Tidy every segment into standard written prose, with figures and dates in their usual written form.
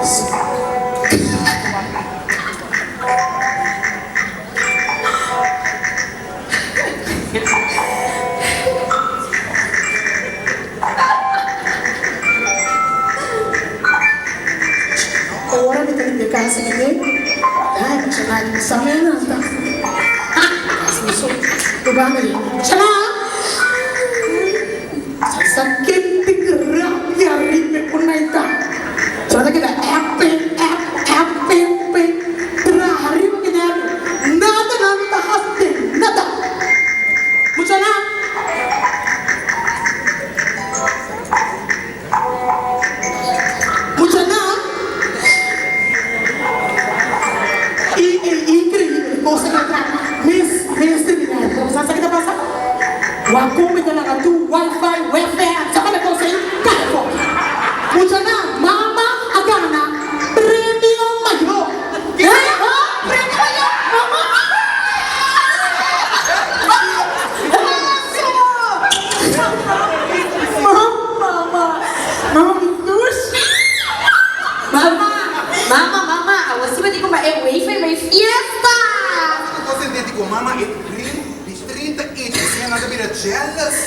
Ora mi ta limpia casa mi den, ay muchanan mi sa mi a lanta. Casa mi so, Rubá mi di, Muchanan! Sa ken tin rabia riba e kunaita. Sa ta keda ep, ep, ep, ep, traha riba ki nervio. Nada nan no ta hasi den nada. Muchanan! Muchanan! I e increíbel cosa ke a traha mes mes di mi nervio. Bo sa sa ke ta pasa? Wak kon mi ta laga tur wifi, wfr, sa pa mi cosa ei kai afó. Muchanan, mama a gana premio mayor. Ke? Premio mayor? Mama a Mama, mama mi dushi. Mama, mama, mama, awor si bo tin ku bai e wifi bai fiesta. Bo sentí di ku mama e rin di 30 inch asina nan ta bira jealous.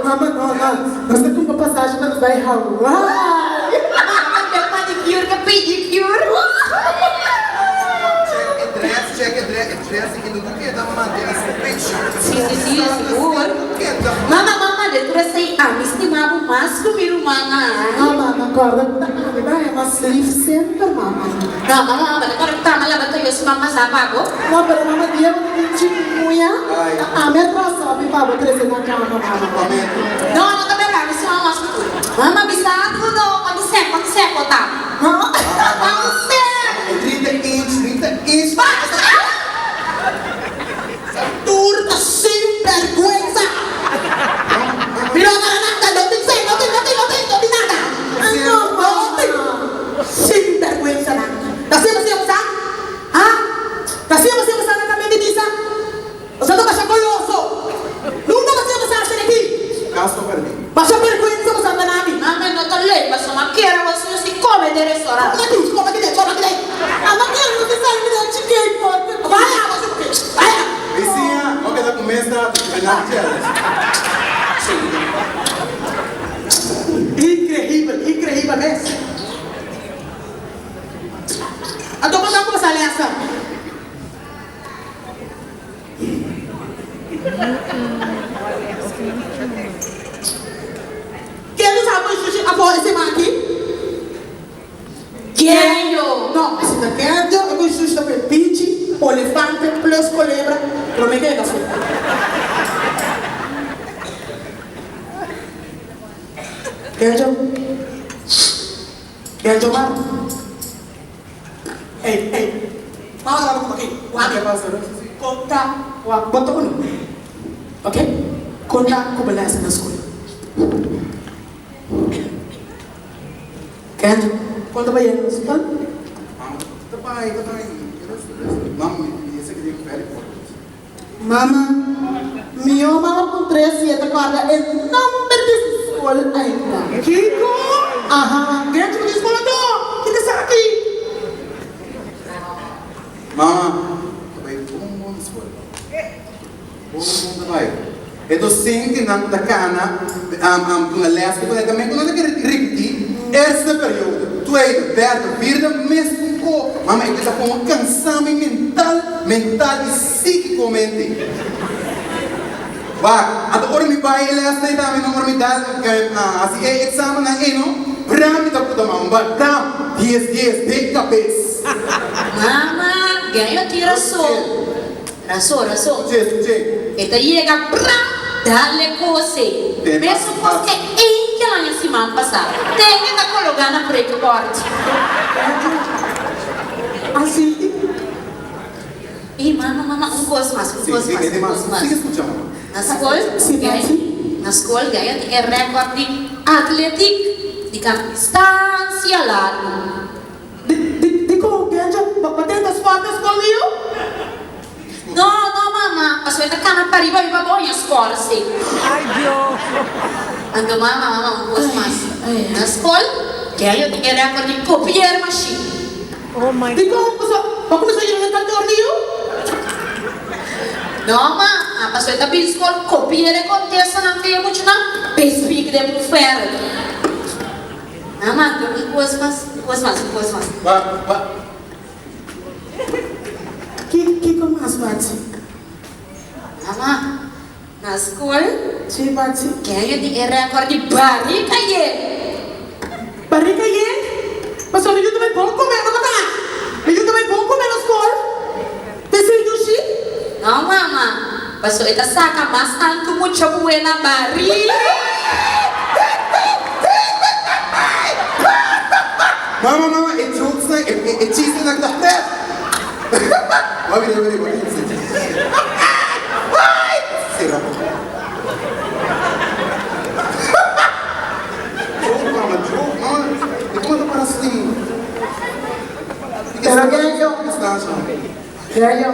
Mama no no, nos ta kumpra pasashi pa nos bai Hawaii. Mama ta manicure ka pedicure. Check e dress, check e dress, e dress aki no ta keda mantene su picture. Si si si, sigur. Mama mama de tur esei ami stima bo mas ku mi rumannan. Mama, mama corda ku ta ami ba e mas lif semper mama. No mama mama ta corda ku ta ama laba toyo su mama sa pa bo. No pero mama dia bo ta tin chimuya ta ami a trasa mi pa bo trese na cama mama. No no ta berdad mi stima mas ku tur. Mama bisa ku no cuantu sek cuantu sek bo ta. Cuantu sek. 30 inch 30 inch. Tur ta sinberguensa. Mi no gana nada, no tin fe, no tin, no tin, no tin, no tin nada. No tin. Sinberguensanan. Ta siña bo sa? Ha? Ta siña bo sa nan ta menti bisa? Boso ta basha goloso. Nunka bo siña bo sa asina aki. Caso perdi. Basha berguensa boso anda na mi. Mama no ta leuk pasobra mi kere boso si come den restaurant. Come aki, come aki den, come aki den. Ama kere boso sali mi den chikei porke. Vaya boso porque, vaya. Vizinha, no keda ku mes ta na jealous. Increíbel, increíbel mes. Anto bo sa kuma sali asa? Ken lo sa poi sushi afó e siman aki? Ken yo? No, si ta ken yo, e poi sushi ta poi pichi, olefante plus kolebra promé ke e ta fu. Ken yo? Ken yo mara? Ey, ey, mama ta papia ku aki, wak, konta, wak, bo ta unu, ok, konta ku bo lesa na skol. Kendra, konta bo yega na skol. Mama, ta bai, ta bai, mama, mi esaki tin very important. Mama, mihó mama puntr'é si e ta kòrda e nòmber di su skol ainda. Kiko? Aha, dentro di skol anto? Kiko esaki? Mama, ta bai bon bon di skol. Bon bon ta bai. E dosentenan ku ta kana duna lès ku ta tambe ku nan ta kere ripití eerste periode, tweede, derde, vierde mes un ko. Mama e ta komo kansami mental, mental i síkikomente. Wak, anto ora mi bai e lès ei tambe no ora mi dal hasi e eksamennan ei no, bram mi ta puta mama, bai bram, dies dies, den kabes. Mama, gaño tin rason. Raso, raso. Skuché, skuché. E ta yega bra, dale kose. Mesun kos ke enkel aña siman pasá. Ten e ta kologá na prikbòrt. Así. Ey, mama, mama, un kos mas, un kos mas, un kos mas. Sigui skucha, mama. Na skol, gay, na skol gay a tin e rèkòrt di atletik di kan distansia largu. Dikon Kenjo bo tin ta sport na skol di yu? No, no mama, pasobra e ta kana pariba riba bo haña skor si. Ay Dios! Anto mama, mama un kos mas. Na skol. Kenyo tin e record di copier machine. Dikon boso bo kuminsá yega den kantor di yu? No ma, a paso e ta bin skol copier e contestanan di e muchanan p'e speak den bufèr. Mama, un kos mas, un kos mas, un kos mas. Wa, wa. Ki, kiko mas, Patsy? Mama, na skol. Sí, Patsy. Kenyo tin e record di barika yen. Barika yen? Pasobra mi yu ta bai bon come, no ta? Mi yu ta bai bon come na skol. P'esei dushi? No, mama. Paso e ta saka mas tantu mucha buena barika. Mama, mama, e jokesnan, e chistenan ta vet. Wak mira, wak mira, wak mira. Sera boka. Joke, mama, joke, mama. Di kuma ta para así? Pero Genjo, Genjo,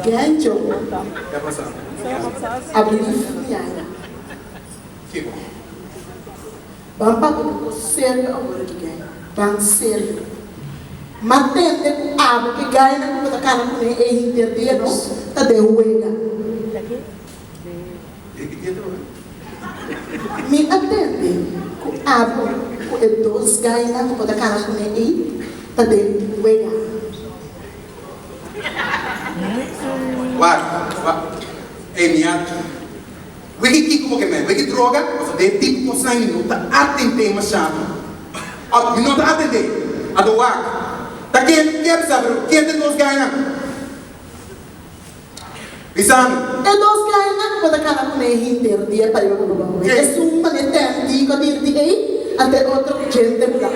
Genjo, Ke pasa? abri fiana. Kiko? Ban papia ku kos serio awor aki gai, ban serio. Ma tende ku abo ki gainan ku bo ta kana kuné e hinter dia no ta den wega. Mi a tende ku abo ku e dos gainan ku bo ta kana kuné ei ta den wega. Wak, wak, ey mi a. Wiki kiko bo ke men? Wiki droga? Pasobra den e tipo kosnan mi no ta atendé mashado. Òf mi no ta atendé. Anto wak, ta ken ke bisa pero ken ta e dos gainan? Bisa mi. E dos gainan ku bo ta kana kuné henter dia pariba ku bo ba moe. Esun manera tèntí ku a dirti ei, anto e otro ku djente bula.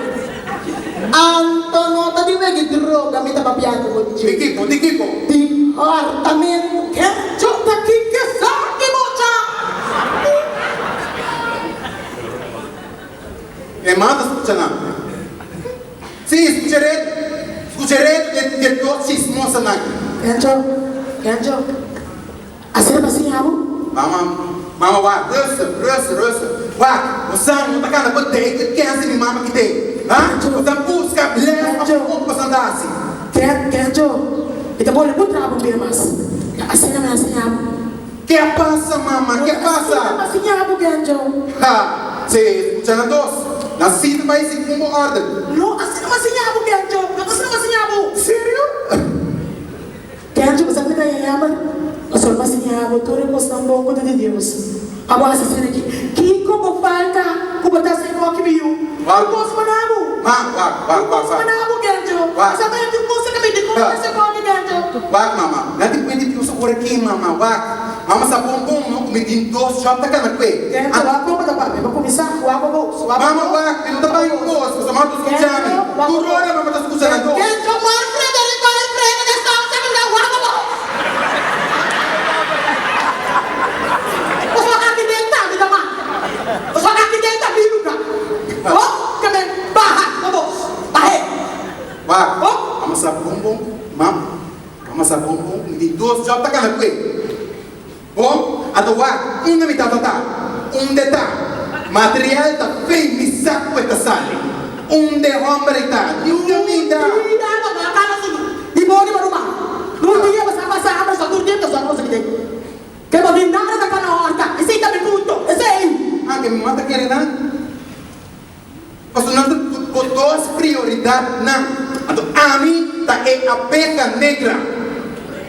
Anto no ta di wiki droga mi ta papiando bo di dje. Di kiko? Di kiko? Di hartamentu. Kencho ta kiko esaki mucha? E mata skucha nan. Si, skucha reto. Skucha reto di e dos chismosanan. Kencho, Kencho, asina ta siña bo? Mama, mama wak, rustig, rustig, rustig. Wak, bo sa no ta kana bo date e kense mi mama kit'e. Ha? Bo ta buska les pa bo kon pasan ta hasi. Ken, Kencho, mi ta bole puntra bo un bia mas. Ta asina mi a siña bo? Ke pasa, mama? Ke pasa? Asina mi a siña bo, Kencho. Ha! Si, skucha nan dos. Nan si ta bai segun bo orden. No, asina mi a siña bo, Kencho. No ta asina mi a siña bo. Serio? Kencho bo sa ku mi ta yamber? Pasobra mi a siña bo tur e kosnan bon ku ta di Dios. Abo hasi asina aki. Kiko bo falta ku bo ta hasi awoki mi yu? Wak. Un kos pa na bo. Ma, wak, wak, Un wak, kos pa wak. na bo, Kencho. Wak. Bo sa ta hasi un kos ku mi di kon hasi awoki, Kencho. Wak, mama. Nan tin kuenta di Dios ora ki, mama. Wak. Mama sa bon bon no ku mi tin dos jòb ta kana kue. Kencho, wak kon bo ta papia. Bo kuminsá wak bo bos. Wak bo Mama, bos. wak. Mi no ta bai un kos, pasobra mama ta skucha mi. Kencho, wak bo Tur bos. ora mama ta skucha nan dos. Kencho, Juan Frederico Alfredo de Sousa mi ta wak bo bos. Pasobra aki den tambe ta manda. Pasobra aki den ta mi luga. Bo ke men baha bo bos. Bah'é. Wak, Bo. mama sa bon bon, mam, mama sa bon bon ku mi tin dos jòb ta kana kue. Bon, anto wak, unda mi tata ta? Unda e ta? Material ta fei mi sa ku e ta sali. Unda e hòmber ei ta? Niun kaminda. Un dia bo no a kana sigui di bo riba ruman. Un dia bo sa pasa hamber so tur dia ta sa nos aki den. Ke bo tin nada ta kana horta. Esei ta mi punto. Esei. Ah, ke mi mama ta kere nan? Pasobra nan ta bo dos prioridatnan. Anto ami ta e abeha negra.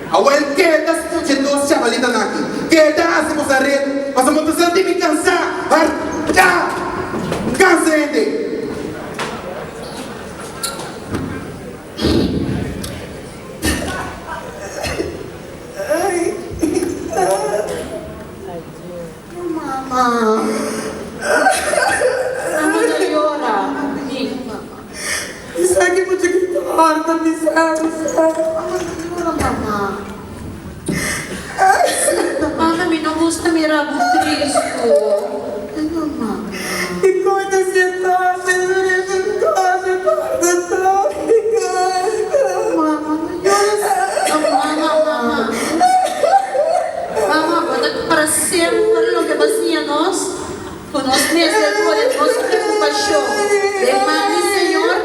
Awel keda skucha e dos chabalitanan aki. Keda hasi boso aredo. Pasobra bo ta sinti mi kansá. Hartá! Kansa hende! Mama. Mama ta yora. Mi. Bisa ki mucha ki ta horta bisa bisa. Mama ta yora mama. Mama mi no gusta mira bo tristu. Mama. Dikon ta siento Mama no yora. Mama mama. Mama bo ta para semper loke bo siña nos. Ku nos mester pone nos preokupashon den man di Señor,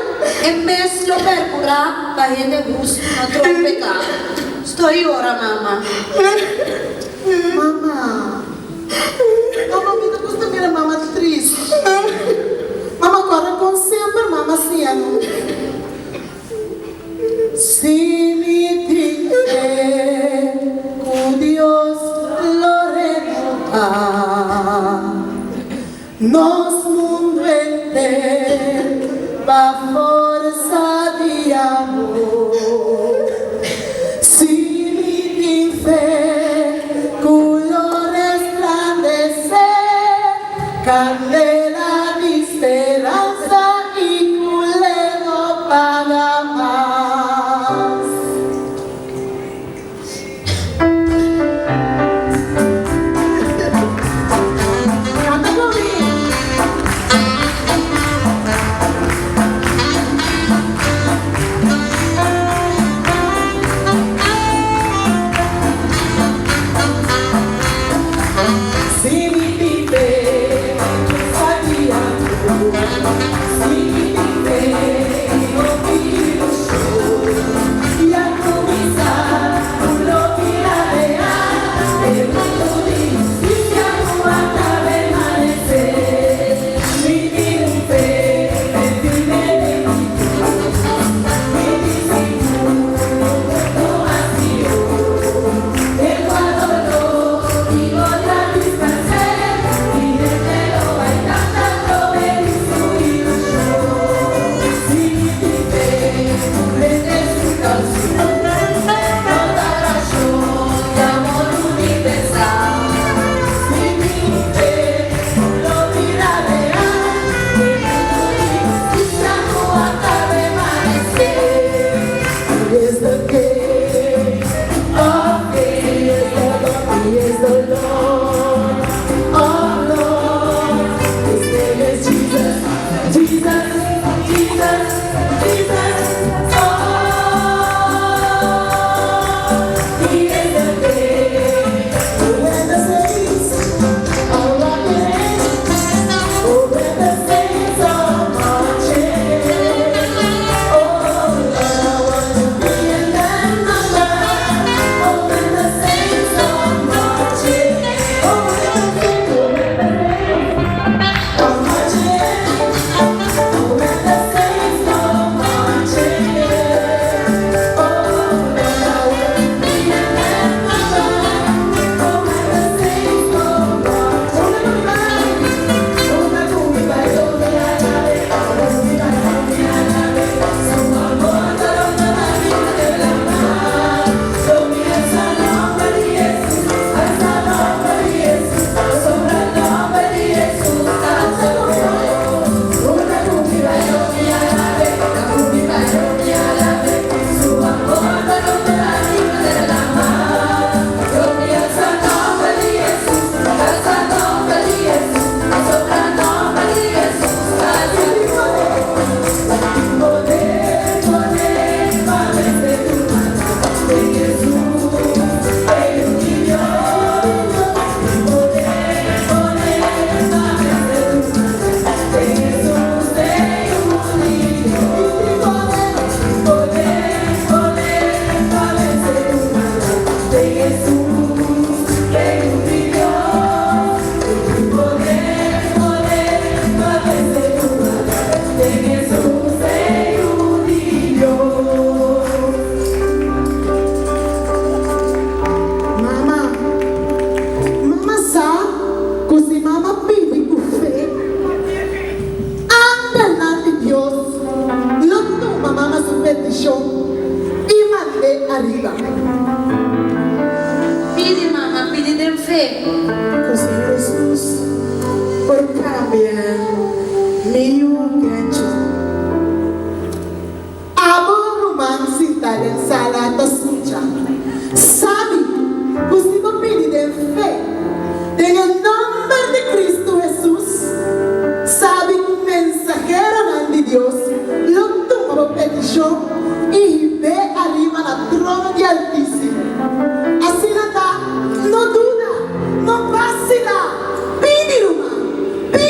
e mes lo perkurá pa hende hustu no trompeká. Sto yora, mama. Mama, mama mi ta gusta mira mama trist. Mama kòrda kon semper mama siña nos. Si mi tin fe ku Dios lo renobá nos mundu enter pa forsa di amor. Si mi tin fe ku lo resplandesé kandela di speransa i ku le no paga mas. Canta cu mi. Si mi tin fe, cu sa di amor. Si mi tin fe i no tin ilushon. Ya kuminsá ku lo bira real. E mundu di hustisia ku a kabe manesé. Mi tin un fe den firme den mi Dios. Mi tin sigur ku mas mihó. Den kua doló i otra displaser, mi mente lo bai kanta promé di su ilushon. Si mi tin fe, mente su kanshon, no ta rashon di amor universal. Si mi fe lo bira real, e mundu di hustisia ku a kabe manesé. He is the King of Kings, He is the Lord, He is the Lord of Lords. His name is Jesus, Jesus, Jesus, Jesus. Oh, He is the King. When the saints are rocking, oh, when the saints are marching, oh, Lord, I want to be in that number. Oh, when the saints are marching, oh, when the saints, oh, when the saints are marching, oh, when the saints are marching, oh, Lord, I want to be in that number. Oh, when the saints are marching, oh, when Mama, mama sa ku si mama pidi ku fe, angelnan di Dios lo tuma mama su petishon i mand'é ariba. Pidi, mama, pidi den fe. Ku Señor Hesus por kambia mi yu Kencho. Abo ruman sinta den sala ta skucha. Sabi ku si bo pidi den fe, den e nòmber di Kristu Hesus, sabi ku mensaheronan di Dios lo tuma bo petishon i hib'é ariba na trono di Altísimo. Asina ta, no duda, no basila, pidi ruman, pidi!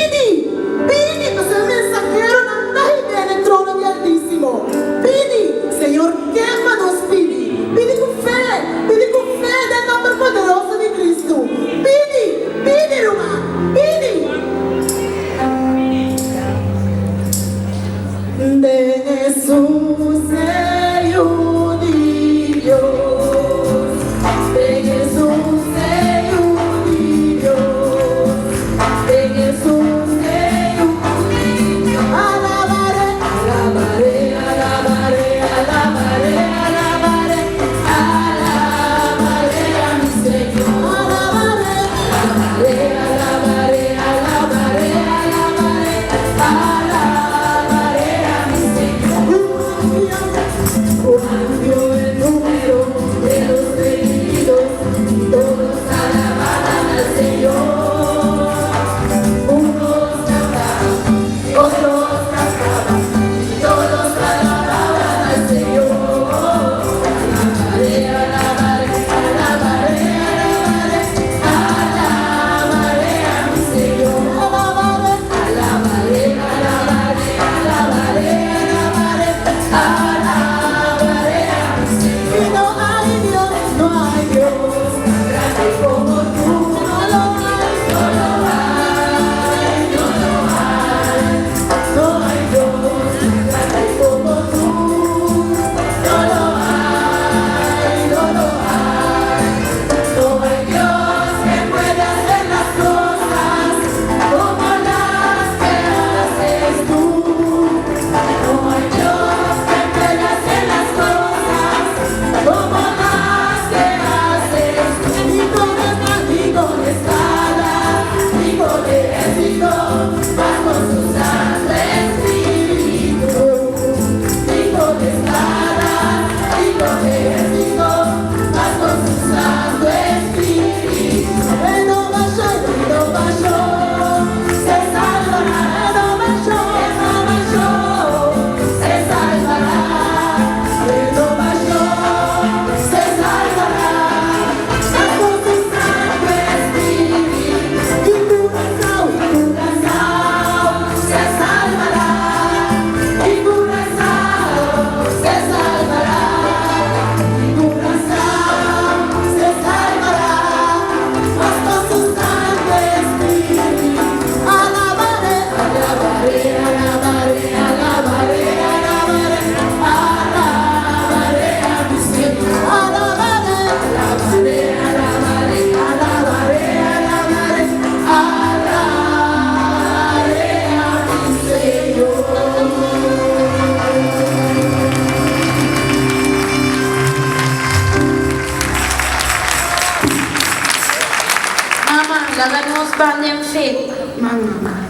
Laga nos ban den fe. Mama.